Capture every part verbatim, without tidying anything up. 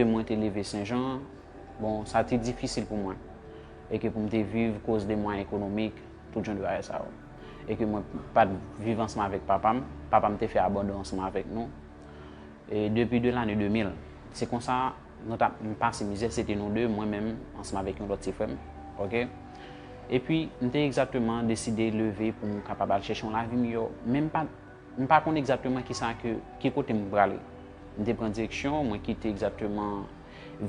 Ke mwen te leve Senjan, bon, sa te difisil pou mwen. E ke pou m te viv koz de mwayen ekonomik, tout jan de bagay sa yo. E ke mwen pa t viv ansanm avèk papa m. Papa m te fè abandon ansanm avèk nou. E depi de lane de mil, se konsa nou t ap pase mizè, se te nou de, mwen menm, ansanm avèk yon lòt ti frè m. Oke? Epi, m te egzakteman deside leve pou m kapab al chèche yon lavi miyò. Men m pa, m pa konn egzakteman kisa ke, ki kote m prale. M te pran direksyon, mwen kite egzakteman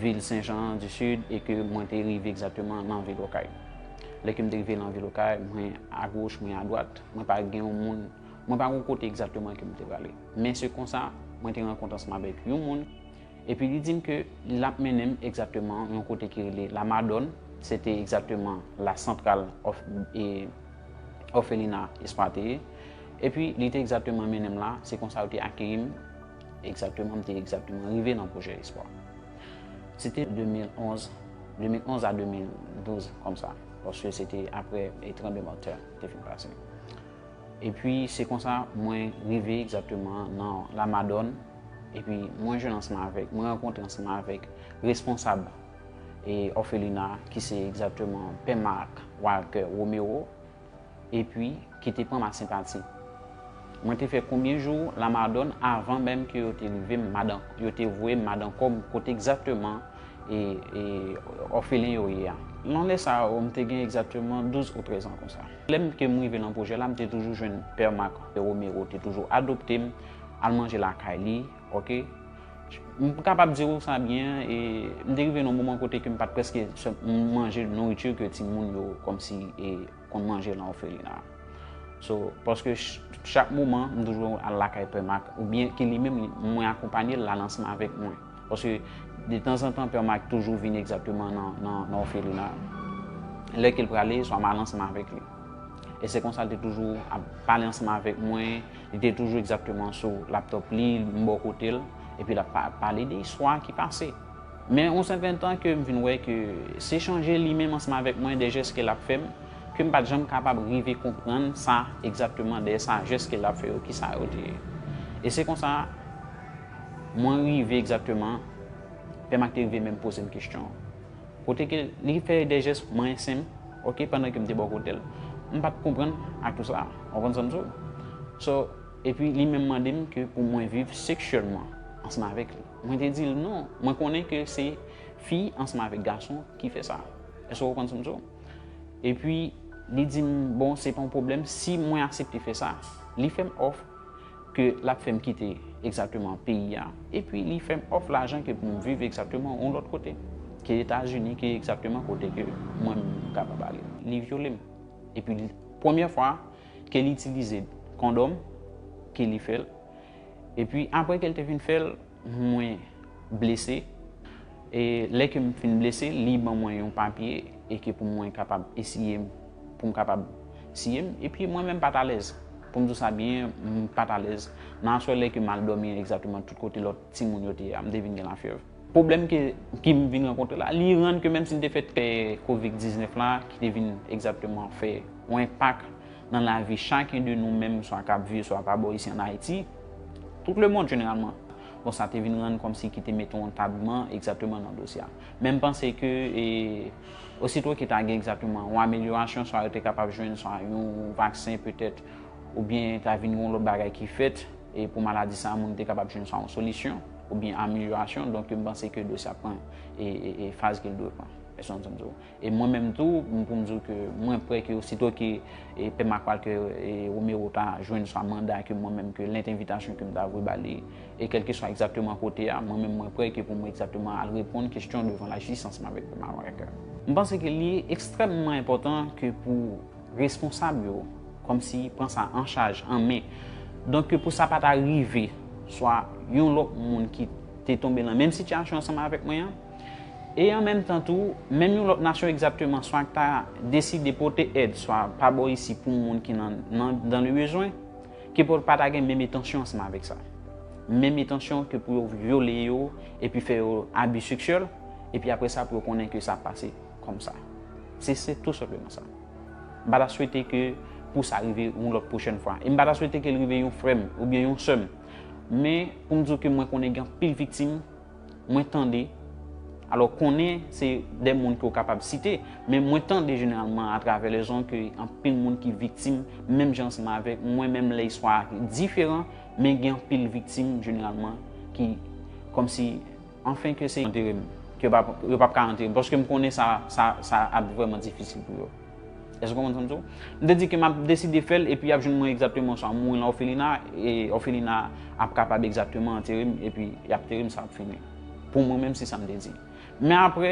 vil Senjan di Sid e ke mwen te rive egzakteman nan vil Okay. Lè ke m te rive nan vil Okay, mwen agoch, mwen adwat, mwen pa gen yon moun, mwen pa gen yon kote egzakteman ke m te prale. Men se konsa, mwen te rankontre ansanm avèk yon moun, epi li di m ke l ap mennen m egzakteman yon kote ki rele Lamadòn, se te egzakteman la santral òf-, e, òfelina Espwa te ye. Epi, li te egzakteman mennen m la, se konsa yo te akeyi m, egzakteman, m te egzakteman rive nan pwojè Espwa. Se te de mil onz, de mil onz a de mil douz, kòmsa, paske se te apre, e, tranblemanntè te fin pase. Epi, se konsa, mwen rive egzakteman nan Lamadòn, epi mwen jwenn ansanm avèk, mwen rankontre ansanm avèk responsab, e, òfelina, ki se egzakteman Pè Marc Walker Romero, epi ki te pran ma senpati. Mwen te fè konbyen jou Lamadòn avan menm ke yo te rive m madan, yo te voye m madan kò m kote egzakteman, e, e, òfelen yo ye a. Nan lè sa yo, m te gen egzakteman douz ou trèz an konsa. Lè m ke m rive nan pwojè la, m te toujou jwenn Pè Marc Romero te toujou adopte m, al manje lakay li, oke? M kapab di w sa byen, e m te rive nan moman kote ke m pa t prèske sèl manje nouriti ke timoun yo kòmsi, e, konn manje nan òfelina. So, paske ch-, chak moman, m toujou al lakay Pè Marc, oubyen ke li menm, li, mwen akonpanye l, l al ansanm avèk mwen. Paske, detanzantan, Pè Marc toujou vin egzakteman nan, nan, nan òfelina. Lè ke l prale, swa m al ansanm avèk li. E se konsa, l te toujou ap pale ansanm avèk mwen, li te toujou egzakteman sou laptòp li, m bò kote l, epi l ap pa-, pale de istwa ki pase. Men yon sèten tan ke m vin wè ke se chanje li menm ansanm avèk mwen, de jès ke l ap fè m, ke m pa t janm kapab rive konprann sa egzakteman, dèyè sa jès ke l ap fè yo, kisa yo te ye. E se konsa, mwen rive egzakteman, Pè Marc te rive menm poze m kesyon. Kote ke li fè de jès mwen senp, oke, pandan ke m te bò kote l. M pa t konprann ak tou sa, w konprann sa m di w? So, epi li menm mande m ke pou mwen viv seksyèlman ansanm avèk li. Mwen te di l non, mwen konnen ke se fi ansanm avèk gason ki fè sa. Èske w konprann sa m di w? Epi, li di m, bon, se pa yon pwoblèm si mwen aksepte fè sa. Li fè m òf ke l ap fè m kite egzakteman peyi a. Epi, li fè m òf lajan ke pou m viv egzakteman yon lòt kote. Ke Etazini, ke egzakteman kote ke mwen menm m kapab ale. Li vyole m. Epi, li, premyè fwa ke li itilize kondòm, ke li fè l. Epi, apre ke l te fin fè l, mwen blese. E lè ke m fin blese, li ban mwen yon papye e ke pou mwen kapab eseye m, pou m kapab siye m. Epi mwen menm pa t alèz. Pou m di w sa byen, m pa t alèz. Nan aswè lè ke m al dòmi egzakteman tout kote lòt timoun yo te ye a, m te vin gen lafyèv. Pwoblèm ke, ki m vin rankontre la, li rann ke menm si m te fè tè kovid diznèf la, ki te vin egzakteman fè yon enpak nan lavi chaken de nou menm, swa k ap viv, swa pa bò isi ann Ayiti, tout lemonn jeneralman. Bon, sa te vin rann kòmsi ki te mete yon tabman egzakteman nan dosye a. Men m panse ke, e, osito ke ta gen egzakteman yon amelyorasyon, swa yo te kapab jwenn swa yon vaksen petèt, oubyen ta vin yon lòt bagay ki fèt, e pou maladi sa a, moun te kapab jwenn swa yon solisyon, oubyen amelyorasyon. Donk, m panse ke dosye a pran, e, e, e faz ke l dwe pran. Èske w konprann sa m di w? E mwen menm tou, m, pou m di w ke mwen prè ke osito ke, e, Pè Marc Walker, e, Romero ta jwenn swa manda ke mwen menm, ke lèt envitasyon ke m ta voye ba li, e kèlkeswa egzakteman kote a, mwen menm mwen prè ke pou mwen egzakteman al reponn kesyon devan lajistis ansanm avèk Pè Marc Walker. M panse ke li ekstrèmman enpòtan ke pou responsab yo, kòmsi pran sa an chaj, an men. Donk, ke pou sa pa ta rive, swa yon lòt moun ki te tonbe nan menm sitiyasyon ansanm avèk mwen an, e an menm tan tou, menm yon lòt nasyon egzakteman, swa k ta deside pote èd, swa pa bò isi pou moun ki nan, nan, dans le besoin, ke pou pa ta gen menm entansyon ansanm avèk sa. Menm entansyon ke pou yo vyole yo, epi fè yo abi seksyèl, epi apre sa pou yo konnen ke sa pase kòmsa. Se, se tou senpleman sa. M pa ta swete ke pou sa rive yon lòt pwochèn fwa. E m pa ta swete ke l rive yon frè m oubyen yon sè m. Men, pou m di w ke mwen konnen gen anpil viktim, mwen tande, Alò, konnen se de moun ke w kapab site, men mwen tande jeneralman atravè lezon ke anpil moun ki viktim, menm jan ansanm avèk mwen, menm lè istwa diferan, men gen anpil viktim jeneralman ki kòmsi anfen ke se antere m, ke yo p ap, yo p ap ka antere m, paske m konnen sa, sa, sa ap vrèman difisil pou yo. Èske w konprann sa m di w? M te di ke m ap deside fè l, epi y ap jwenn mwen egzakteman, swa m mouri nan òfelina, e òfelina ap kapab egzakteman antere m, epi y ap antere m, sa ap fini. Pou mwen menm, se sa m te di. Men apre,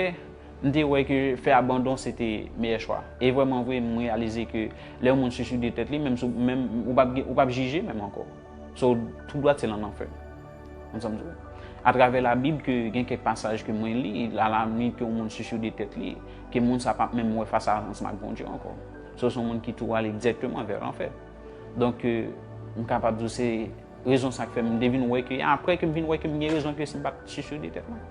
m te wè ke fè abandon se te meyè chwa. E vrèman vre, m reyalize ke lè yon moun siside tèt li, menm si, menm, ou p ap, ou p ap jije menm ankò. So, tou dwat se lan anfè. Konn sa m di w? Atravè Labib, ke gen kèk pasaj ke mwen li, la, la limit ke yon moun siside tèt li, ke moun sa p ap menm wè fas a ansanm ak Bondye ankò. So, se yon moun ki tou ale dirèkteman vè lanfè. Donk, euh, m kapab di w se rezon sa k fè m te vin wè ke, apre ke m vin wè ke m gen rezon ke si m pa t siside tèt mwen.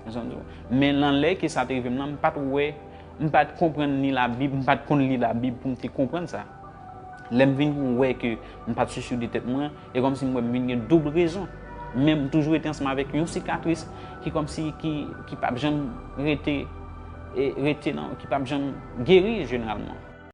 Konn sa m di w? Men nan lè ke sa te rive m nan, m pa t wè, m pa t konprann ni Labib, m pa t konn li Labib pou m te konprann sa. Lè m vin wè ke m pa t siside tèt mwen, e kòmsi m wè m vin gen doub rezon. Men m toujou rete ansanm avèk yon sikatris ki kòmsi ki, ki p ap janm rete, e rete nan, ki p ap janm geri jeneralman.